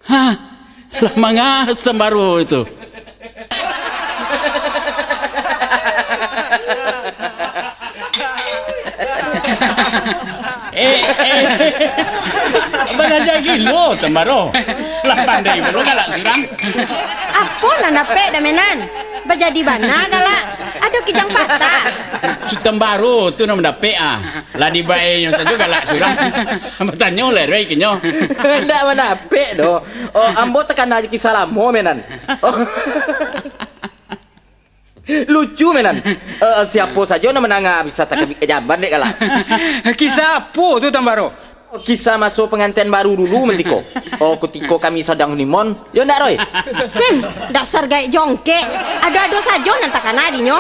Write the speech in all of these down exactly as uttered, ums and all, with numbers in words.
Ha, lah manga Tambaro tu. Eh, eh. Balaja gilo, Tambaro. Lah pandai pulo galak surang. Apo nan dapek, Damenan? Bajadi bana galak. Ado kijang patah. Tambaro tu nan mandapek, ah. Lah dibaenyo sajo galak surang. Batanyo lah, Roy, ka inyo. Ndak mandapek doh. Oh, ambo takana jo kisah lamo, Menan. Oh. Lucu, Menan. Eh, siapo sajo nan mandanga bisa takabik ka jamban dek galak. Kisah apo tu, Tambaro? Oh, kisah maso pangantian baru dulu, Mentiko. Oh, kutiko kami sadang honeymoon. Yo ndak, Roy? Hmm, dasar gaek jongkek. Ado-ado sajo nan takana dinyo.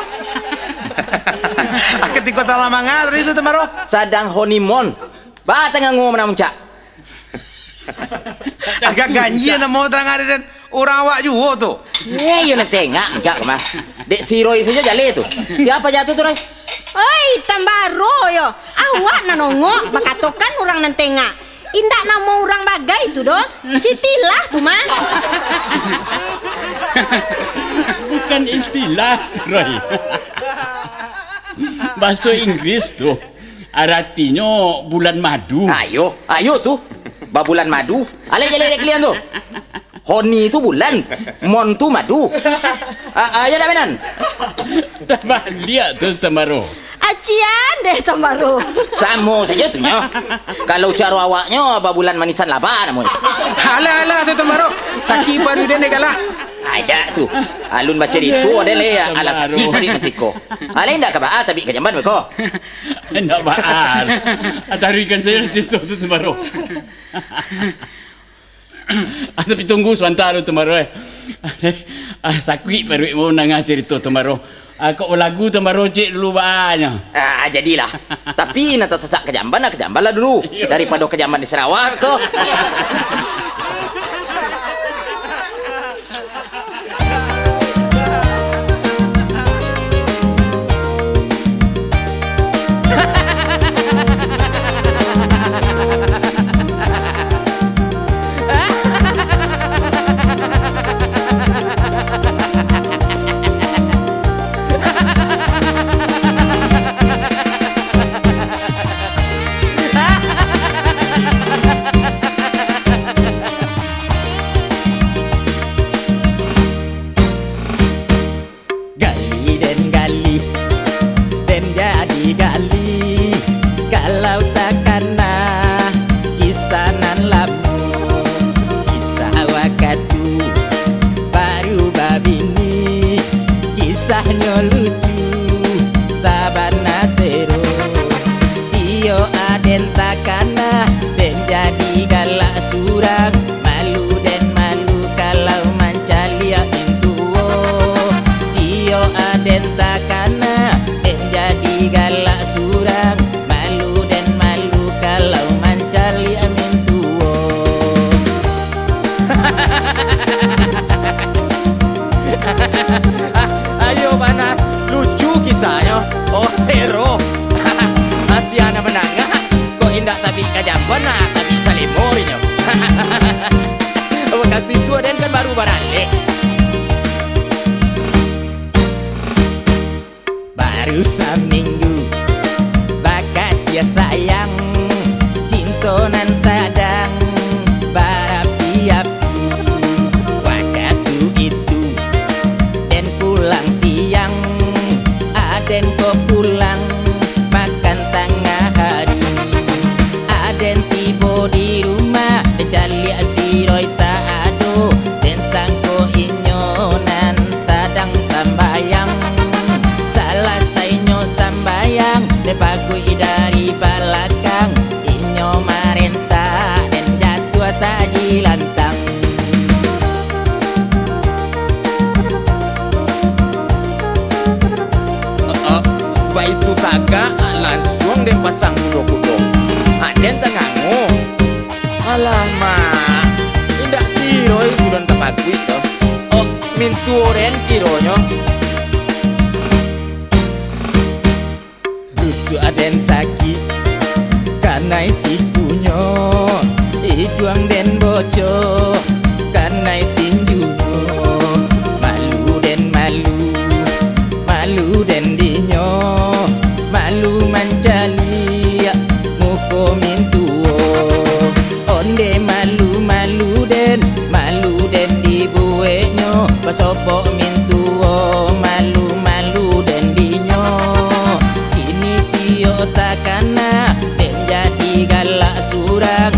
Ah, katiko talamanga tadi tu, Tambaro. Sadang honeymoon. Ba tangango mana muncak. Agak ganjia namo tarang ari den. Urang awak juo tu. Eh, iyo nan tengak muncak mah. Dek si Roy sajo jaleh tu. Siapo jatuah tu, Roy? Oi, Tambaro yo. Awak nan ongok bakatokan urang nan tengak. Indak namo urang bagai tu doh. Sitilah tu mah. Bukan istilah, Roy. Bahaso Inggris tu aratinyo bulan madu. Ayo, ayo tu. Babulan madu. Alai jaleh dek kalian tu. Honi tu bulan, mon tu madu. Ah, ah, ya dak, Menan? Tabaliak tu, Tambaro. Acian deh, Tambaro. Samo sajo tu nyo. Kalau caro awaknyo, babulan manisan laba namonyo. Alah, alah tu, Tambaro. Sakik paruik den dek galak. Aja tu. Alun bacarito, aden le alah sakik paruik katiko. Alai ndak ka baa tabik ka jamban beko. Ndak baa. Taruihkan sajo carito tu, Tambaro. Ah, tapi tunggu sabanta dulu, Tambaro, eh. Ah, sakik paruik mandanga carito Tambaro. Ah, kok balagu Tambaro cek dulu baanyo. Ah, jadilah. Tapi nan tasasak ka jamban, ka jamban lah dulu. Iyo. Daripado ka jamban di Sarawak ko. Gali den gali, den jadi gali. Kalau takana kisah nan lamo, kisah wakatu baru babini, kisahnyo lucu sabana sero. Iyo aden takana, den jadi galak surang. Malu den malu kalau mancaliak mintuo. Iyo aden takana, den jadi galak surang. Malu den malu kalau mancaliak mintuo. Ayo bana, lucu kisahnyo. Oh, sero. Asia nan mandanga. Kok indak tabik ka jamban, nah, tabik salimo dinyo. Wakatu itu aden kan baru baralek. Baru saminggu bakasiah sayang, cinto nan sadang barapi-api. Wakatu itu den pulang siang, aden ko pulang makan tangah hari. Aden tibo di rumah, den caliak si Roy tak ado, den sangko inyo nan sadang sambayang. Salasainyo sambayang, den paguik dari balakang, inyo marentak, den jatuah tajilantang. Ah, ah, baitu tagak, lansuang den pasang kudo-kudo. Ah, den tangango. Alah, Mak. Indak si Roy sudah tapaguik doh. Oh, mintuo den kironyo. Rusuah den sakik, kanai sikunyo, iduang den bocok, mintuo. Onde malu-malu den, malu den dibueknyo, basopok mintuo, malu-malu den dinyo. Kini tiok takana, den jadi galak surang,